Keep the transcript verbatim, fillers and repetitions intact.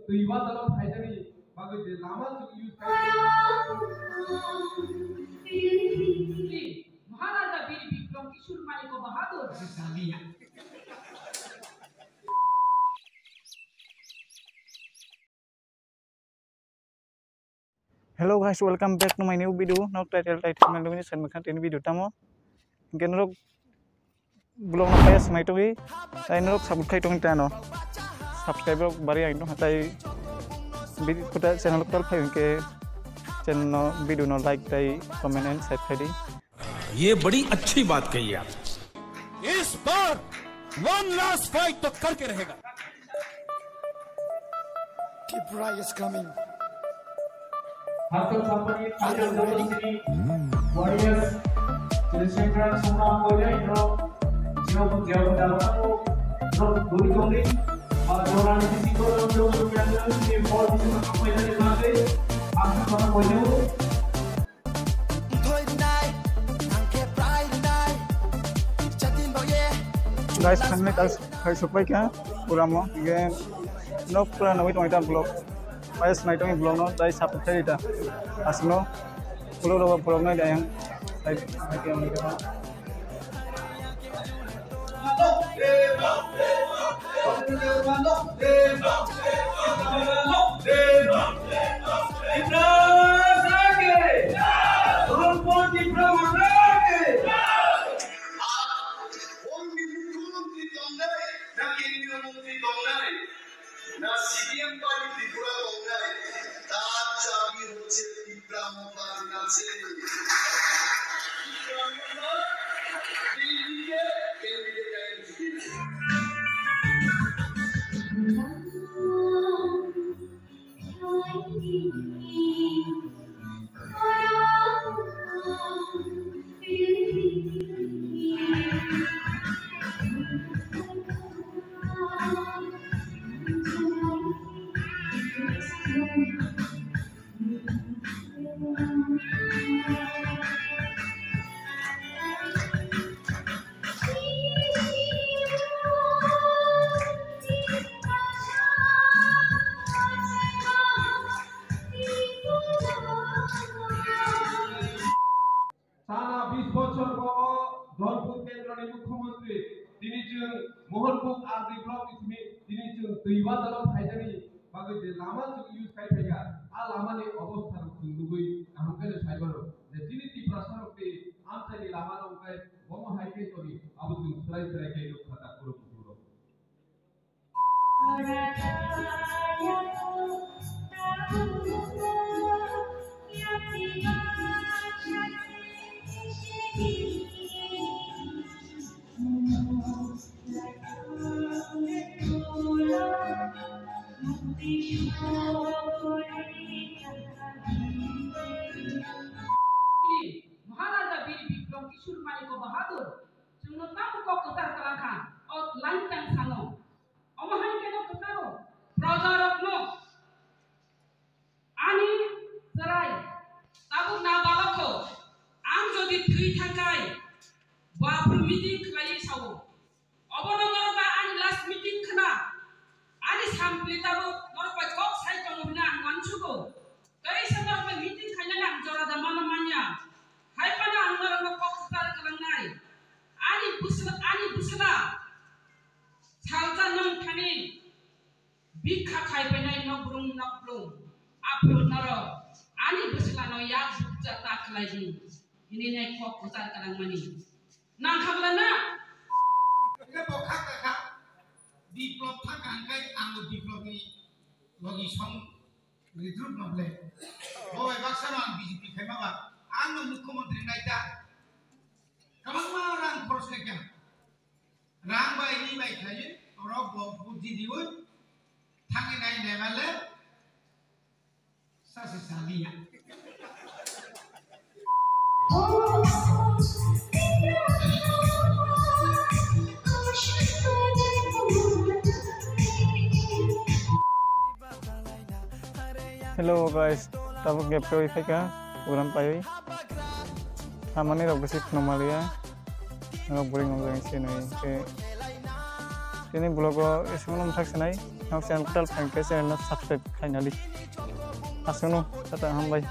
Twi ba dalo phainani bagwi je lama chwng use khai. Maharaja Bir Bikram Kishore Manikya Bahadur. Hello guys, welcome back to my new video. Nok title, title, thumbnail, lumination, mekhan tini video tamo. Hingke norok vlog no kaya sanai tongwi, tai norok support khai tongwi tano. Subscribe rok bari ang tong tai, bidi kuta channel kutal phai hingke channel no, video no like tai comment and share khai di. ये बड़ी अच्छी बात कही आप। इस बार one last fight तो करके रहेगा। Tipra is coming. Are you ready? Warriors, Central Sumra Koyai, bro. Jawab, jawab, jawab. Guys, khanni tal khai sokpai kha pura mo, hingke nok pura nugwi tongwi ta vlog. Guys, nai tongwi vlog no, guys, support khai ta. Asno vlog ro vlog nai dayang. Na C P M party Tripura tongnai, tar chabi hocche Tipra Motha Dinase. Tipra Motha, Delhi ke candidate hai T D P. Sana bis bochor bo Dholpur kendroni mukhyamantri tini chwng Mohanpur R D block ni simi tini chwng twi ba dalo phainani bagwi je lama chwng use khai phaikha, a lamani obostha rok chwng nugwi kaham khe sai mano je chini Tiprasa rok tei amchaini lama no wngkhe bomo hai khe toni abo chwng swrai swrai khe nukha ta kuro kuthurok. Maharaja Bir Bikram Kishore Manikya Bahadur, chwngno tamo kok kwchar kwlangkha, o line tang sano. Omo hai khe no kwcharo, projarokno ani chwrai tabuk na balokho, ang jodi thwi thangkhai, bo aphuru meeting khlaiwi sao. Obono norok bai ani last meeting khna, ani sampli tabuk norok bai kok sai tongo hwnwi ang uansugo. Tei se norok bai meeting khainani ang jora da mano manya. Hai phano ang norokno kok kwchar kwlangnai. Ani bwsla, ani bwsla salsa nwng thani bikha khai phainai nokbrung nokbrung. Aphuru norok ani bwslano yak bukcha ta khlai di. Hini nai kok kwchar kwlangmani. Nang kha bwla na? Eke bo kha kha kha. Biplop kha kha hwnkhe ang bo Biplopni logi song recruit no ble. Bo bai baksa no ang B J P khaima ba. Ang no mukhyamantri nai ta. Kwbangma rang khoros khe kha. Rang bai ni bai khlaiwi norok bo budhi diwi thangwi nai nai male. Sase saliya. Hello guys, tabuk gap khe phaikha program paiwi. Hamani rok bisi khwnamaliya. Norok bwrwi nokjagwi sinwi khe. Tini vlog o esemno mwthak sanai, nok channel kwtal phaikhe channel no subscribe khlainali. Aswkno tata hambai.